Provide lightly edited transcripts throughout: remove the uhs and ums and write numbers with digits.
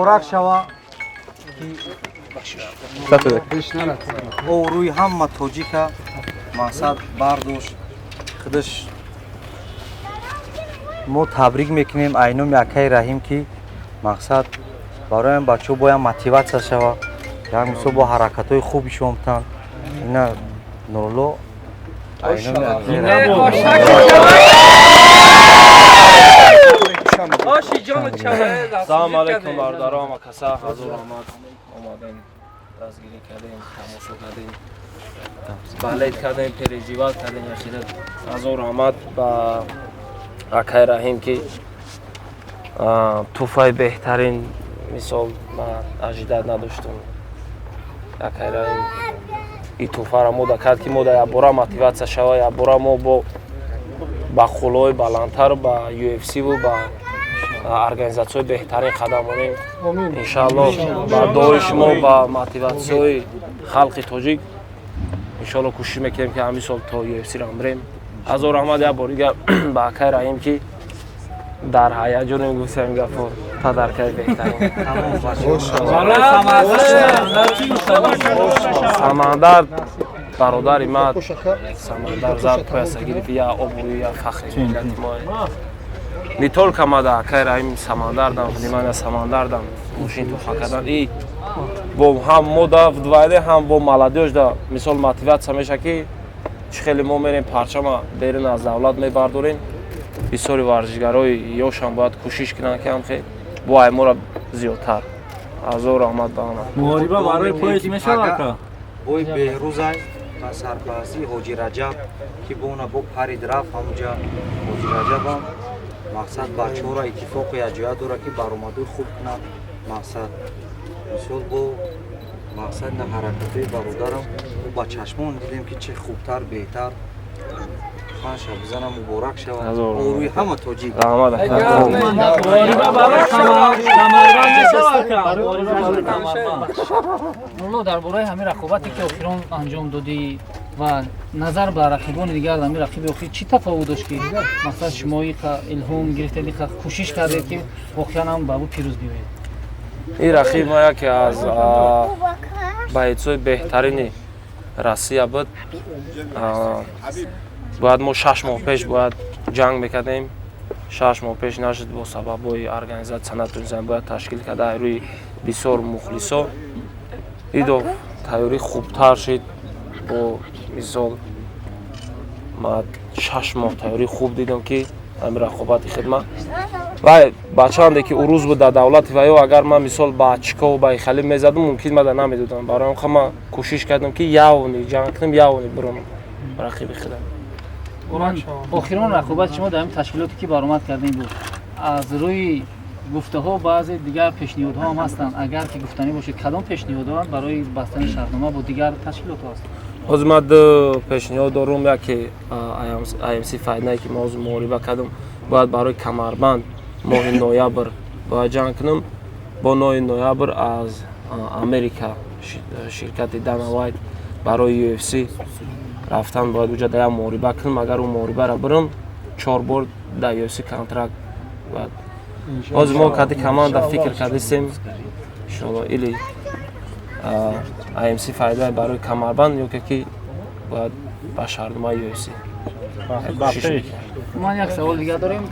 Муборак шава, ки обрӯи ҳама тоҷика мақсад бардошт худаш. Мо табрик мекунем ай номи акаи Раҳим, ки мақсад бароям бачаҳо бояд мотиватсия шава, як мисол бо ҳаракатҳои хуб ишон битанд. Ина Нурулло ай номи акаи Раҳим. Салом алейкум, бародаро, ҳама каса. Ҳазор раҳмат, омадем, дастгирӣ кардем, тамошо кардем, болеть кардем, переживать кардем ахират. Ҳазор раҳмат ба акай Раҳим, ки туҳфаи беҳтарин. Мисол, ман ожидать надоштум. Акай Раҳим и туҳфаро мода кард, ки мода якбора мотиватсия шава, якбора мо бо ба қуллаҳои баландтар, ба UFC-ву ба организатсияҳои беҳтарин қадам монем, иншаалло. Ба дуои шумо, ба мотиватсияҳои халқи тоҷик, иншоалло, кӯшиш мекунем, ки ҳамин сол то UFC рам бирем. Ҳазор раҳмат як бор дигар ба акай Раҳим, ки дар ҳаяҷонем гуфтам гапо, падаркаи беҳтарин. Самандар, бародари ман, Самандар зад, пояса гирифт, я обрӯи, я фахри миллати мо. Не только мада акай Раҳим, Самандар дам внимание, Самандар дам мошин туҳфа кардан и бо ҳам мода вдвойне, ҳам бо молодёжь да мисол мотиватсия меша, ки чӣ хеле мо мерем, парчама берун аз давлат мебардорем. Бисёри варзишгарои ёшам бояд кӯшиш кунанд, ки ҳамхе бо аймора зиёдтар. Ҳазор раҳмат ба ҳама. Муҳориба барои пояс мешавад, ака? Бой Беҳрӯзай ба сарпарастии Ҳоҷи Раҷаб, ки бона бо парид рафт ҳамуҷа. Ҳоҷи Раҷабам мақсад бачаҳоро иттифоқу якҷоя дорад, ки баромадҳои хуб кунанд. Мақсад мисол бо мақсад на ҳаракатҳои бародарам мо ба чашмон дидем, ки чӣ хубтар, беҳтар панша бизанам. Муборак шавад обрӯи ҳама тоҷик. Раҳмат, ака. Муҳориба барои камарбанд мешавад, ака? Муҳориба барои камарбанд. Нурулло, дар бораи ҳамин рақобате, ки охирон анҷом додӣ ва назар ба рақибони дигар, ҳамин рақиби охир чӣ тафовут дошт, ки мақсад шумо иқа илҳом гирифтед, иқа кӯшиш кардед, ки воқеан ҳам ба ӯ пирӯз биёед? Ин рақиб ма яке аз бойцои беҳтарини Россия буд. Бояд мо 6 моҳ пеш бояд ҷанг мекардем, 6 моҳ пеш нашуд, бо сабабҳои организатсия натонистем. Бояд ташкил карда рӯи бисёр мухлисо идо тайёрӣ хубтар шид. Бо мисол ма 6 моҳ тайёрӣ хуб дидам, ки ҳамин рақобати хидмат вай бачаанде, ки урӯз буд дар давлати ваё, агар ман мисол ба очко ба ихалӣ мезадум, мумкин мада намедодам. Барои он ман кӯшиш кардам, ки явный ҷанг кунам, явный бирам рақиби худам. Охирон рақобати шумо дар ҳамин ташкилоте, ки баромад кардем, буд. Аз рӯи гуфтаҳо баъзе дигар пешниҳодҳо ҳам ҳастанд. Агар ки гуфтанӣ бошед, кадом пешниҳодҳо барои бастани шартнома бо дигар ташкилотҳо ҳастанд? Ҳозир ман ду пешниҳод дорум. Яке IMC Fight Night, ки ма ҳозир муҳориба кардам, бояд барои камарбанд моҳи ноябр бояд ҷанг кунам. Бо 9 ноябр аз Америка ширкати Дана Вайт барои UFC рафтан, бояд уҷа да як муҳориба кунам. Агар ӯ муҳорибаро бирам, чор бор дар UFC контракт бояд. Ҳозир мо кади команда фикр кардистем, иншоалло, или IMC Fight Night барои камарбанд ё ки бояд ба шартномаи UFC. Ман як савол дигар дорем.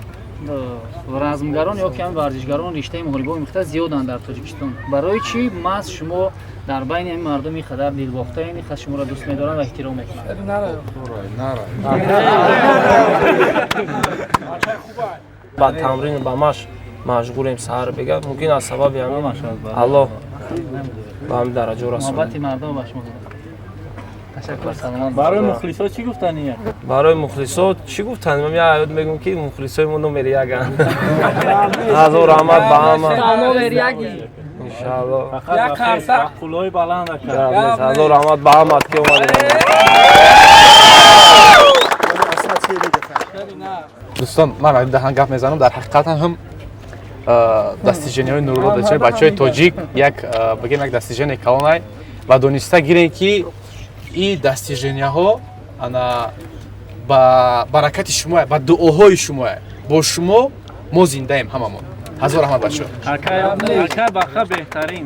Размгарон ё ки ҳам варзишгарон риштаи муҳорибаҳои мухталиф зиёданд дар Тоҷикистон. Барои чӣ маҳз шумо дар байни ҳамин мардум ин қадар дилбохтаен, ин қадр шуморо дӯст медоранд ва эҳтиром мекунанд? Ба тамрину ба машқ машғулем саҳар бега, мумкин аз сабаби ҳамин Аллоҳ ба ҳамин дараҷо расонад. Муҳаббати мардум ба шумо. Ташаккур, саломат. Барои мухлисо чӣ гуфтанӣ? Барои мухлисо чӣ гуфтанӣ? Ман як ҳаёт мегӯм, ки мухлисои мо номери яканд. Ҳазор раҳмат ба ҳама, иншаалло. Қуллаҳои баланд, ака. Ҳазор раҳмат ба ҳамат, ки омадед. Дӯстон, ман даҳан гап мезанам. Дар ҳақиқатан ҳам достижениҳои Нурулло дачаи бачаҳои тоҷик як, бигем, як достижение калонай ва дониста гирем, ки ин достиженияҳо ана ба баракати шумоя, ба дуоҳои шумоя. Бо шумо мо зиндаем ҳамамон. Ҳазор раҳмат, бачаҳо. Акай Баха беҳтарин.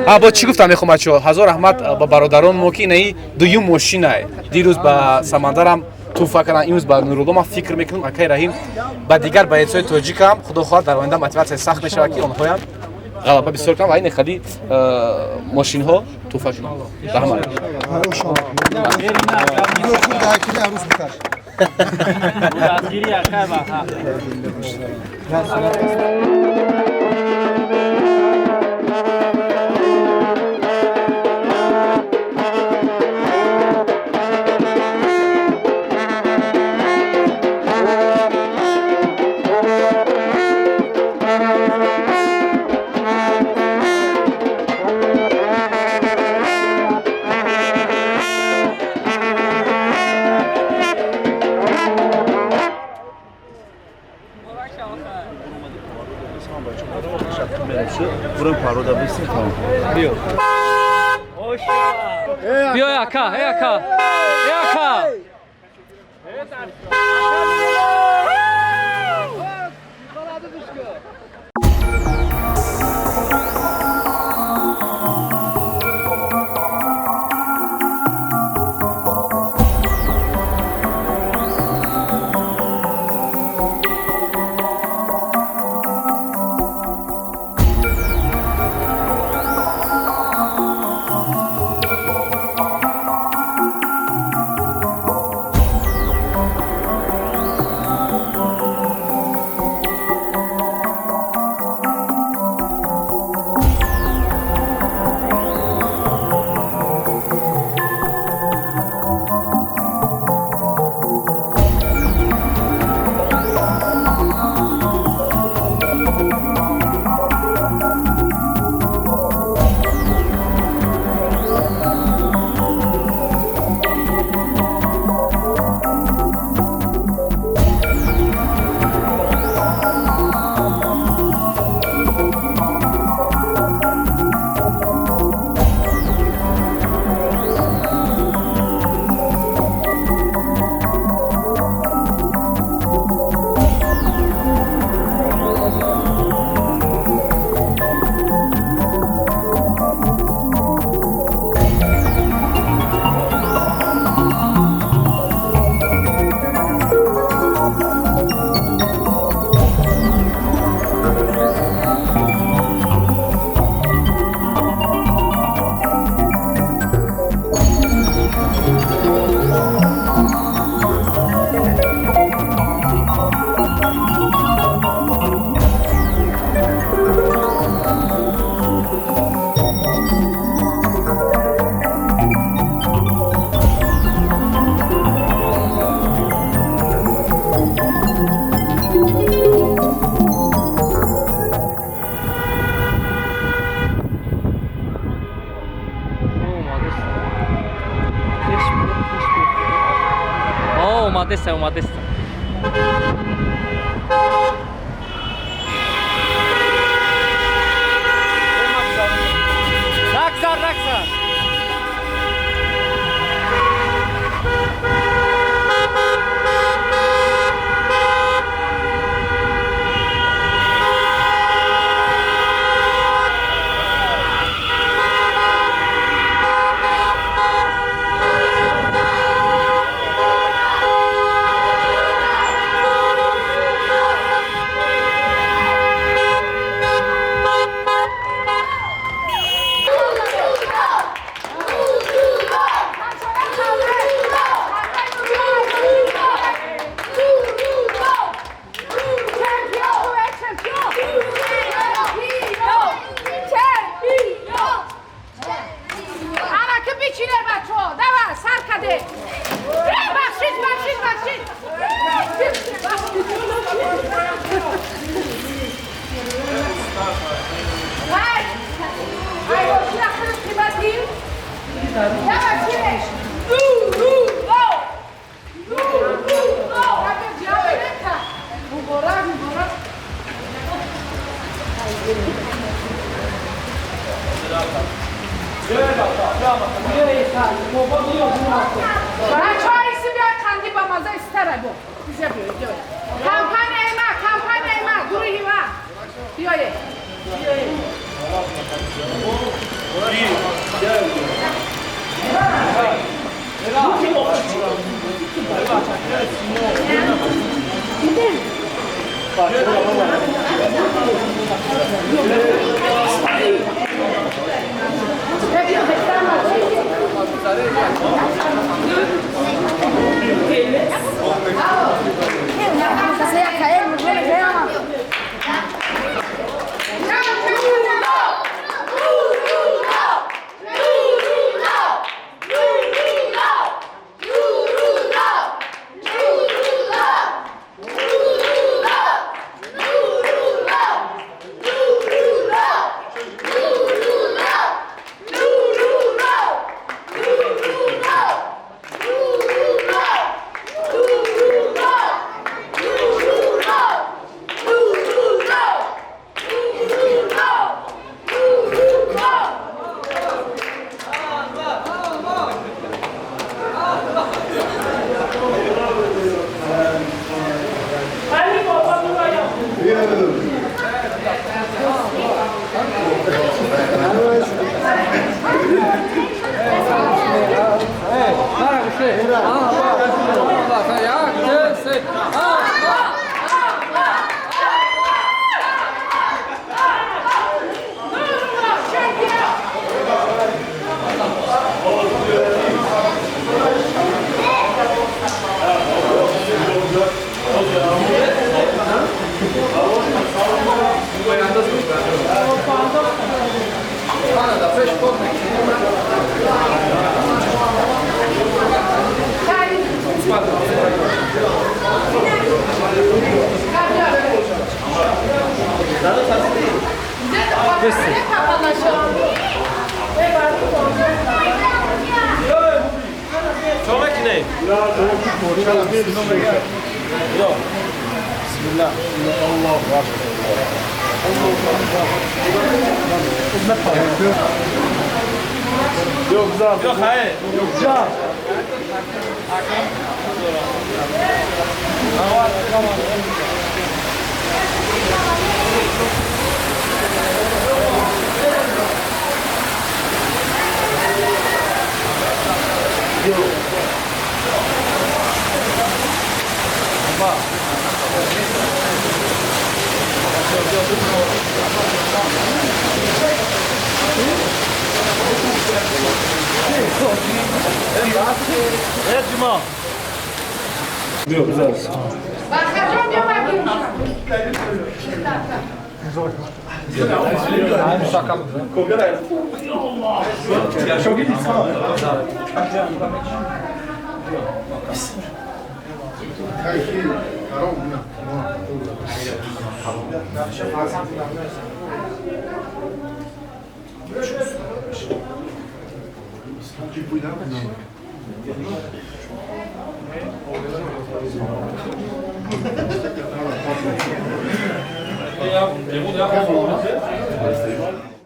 А бо чӣ гуфтам мехоҳам, бачаҳо, ҳазор раҳмат ба бародарон мо, ки инаи дуюм мошинае. Дирӯз ба Самандарам туҳфа кардам, имрӯз ба Нурулло. Ман фикр мекунам, акай Раҳим, ба дигар боецҳои тоҷикам, худо хоҳад, дар оянда мотиватсияи сахт мешавад, ки онҳоям ғалаба бисёр кунанд ва ин хали мошинҳо туҳфа кунанд. Раҳмат. Дастгири акай Баха. Биёй, ака, эй ака, эй ака. Омадеста, омадеста. Ракзар, ракзар. Бачаҳо, иси биёй, қанди ба маза истара бо. Изе биёй, биёй. Компанияи ма, компанияи ма. Гурӯҳи ма биёед.